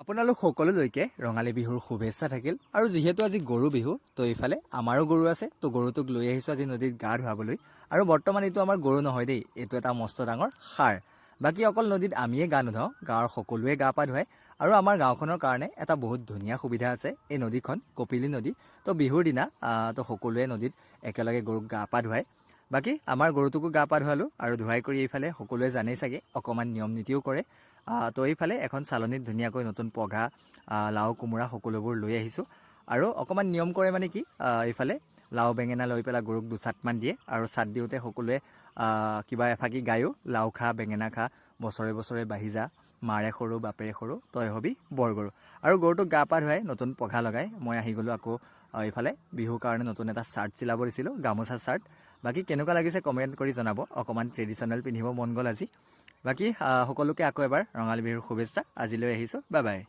আপোনালোক সকলোলৈকে ৰঙালী বিহুৰ শুভেচ্ছা থাকিল। আৰু যিহেতু আজি গৰু বিহু, তো এইফালে আমাৰো গৰু আছে, তো গৰুটোক লৈ আহিছোঁ আজি নদীত গা ধুৱাবলৈ। আৰু বৰ্তমান এইটো আমাৰ গৰু নহয় দেই, এইটো এটা মস্ত ডাঙৰ ষাঁড়। বাকী অকল নদীত আমিয়ে গা নুধুৱাওঁ, গাঁৱৰ সকলোৱে গা পা ধুৱায়। আৰু আমাৰ গাঁওখনৰ কাৰণে এটা বহুত ধুনীয়া সুবিধা আছে, এই নদীখন কপিলী নদী। তো বিহুৰ দিনা তো সকলোৱে নদীত একেলগে গৰুক গা পা ধুৱায়। বাকী আমাৰ গৰুটোকো গা পা ধুৱালোঁ আৰু ধুৱাই কৰি এইফালে সকলোৱে জানেই চাগে, অকণমান নিয়ম নীতিও কৰে। তো এইফালে এখন চালনীত ধুনীয়াকৈ নতুন পঘা, লাও, কোমোৰা সকলোবোৰ লৈ আহিছোঁ। আৰু অকণমান নিয়ম কৰে, মানে কি, এইফালে লাও বেঙেনা লৈ পেলাই গৰুক দুচাটমান দিয়ে। আৰু চাট দিওঁতে সকলোৱে কিবা এফাকি গায়ো, "লাও খা, বেঙেনা খা, বছৰে বছৰে বাঢ়ি যা, মাৰে সৰু বাপেৰে সৰু, তই হবি বৰ গৰু।" আৰু গৰুটোক গা পা ধুৱাই নতুন পঘা লগাই মই আহি গ'লোঁ আকৌ। এইফালে বিহুৰ কাৰণে নতুন এটা চাৰ্ট চিলাব দিছিলোঁ, গামোচা চাৰ্ট। বাকী কেনেকুৱা লাগিছে কমেণ্ট কৰি জনাব। অকণমান ট্ৰেডিশ্যনেল পিন্ধিব মন গ'ল আজি। বাকী সকলোকে আকৌ এবাৰ ৰঙালী বিহুৰ শুভেচ্ছা। আজিলৈ আহিছোঁ, বাই বাই।